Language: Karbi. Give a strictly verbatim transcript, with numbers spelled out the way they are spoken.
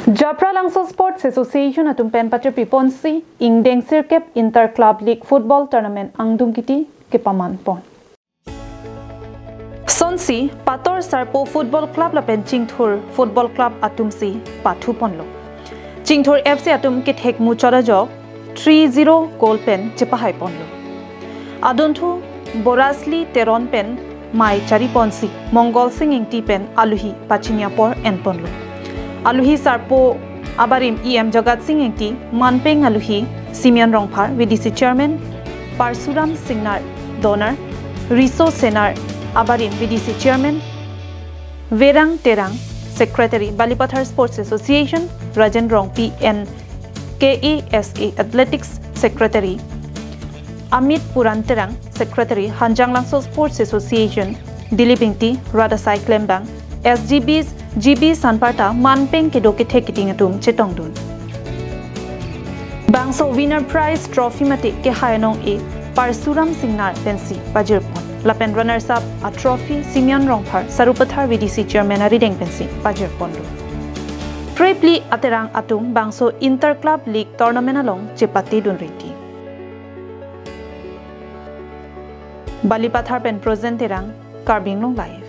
Japralangso Sports Association atum pen patirpi ponsi ingdeng sirkep Inter Club League Football Tournament angdung kiti kepaman pon. Sonsi Pator Sarpo Football Club lapen Chingthur Football Club atumsi pathu ponlo. Chingthur F C atum kethek muchot ajok three zero goal pen chepahai ponlo. Adunthu Borasli Teron pen mei chari ponsi Mongol Sing Ingti pen aluhi pachini apor en ponlo. Aluhi Sarpo abarim E M Jagat Sing Ingti, manpeng aluhi Simeon Rongphar, V D C Chairman, Parsuram Singnar, Donor, Riso Senar abarim V D C Chairman, Verang Terang, Secretary, Balipathar Sports Association, Rajen Rongpi and K A S A Athletics Secretary, Amit Puran Terang, Secretary, Hanjanglangso Sports Association, Dilip Ingti, Radasai Klembang, S G Bs, G B Sanparta, manpeng kedo kethek keding atum chetongdun. Bangso winner prize trophy mate kehai anong-e Parsuram Singnar pensi pajir pon. Lapen runners up a trophy Simeon Rongphar, Sarupathar V D C Chairman arideng pensi pajir ponlo. Phre phli aterang atum bangso Inter Club League Tournament along chepatedun riti. Balipathar pen Projen Terang, Karbi Anglong Live.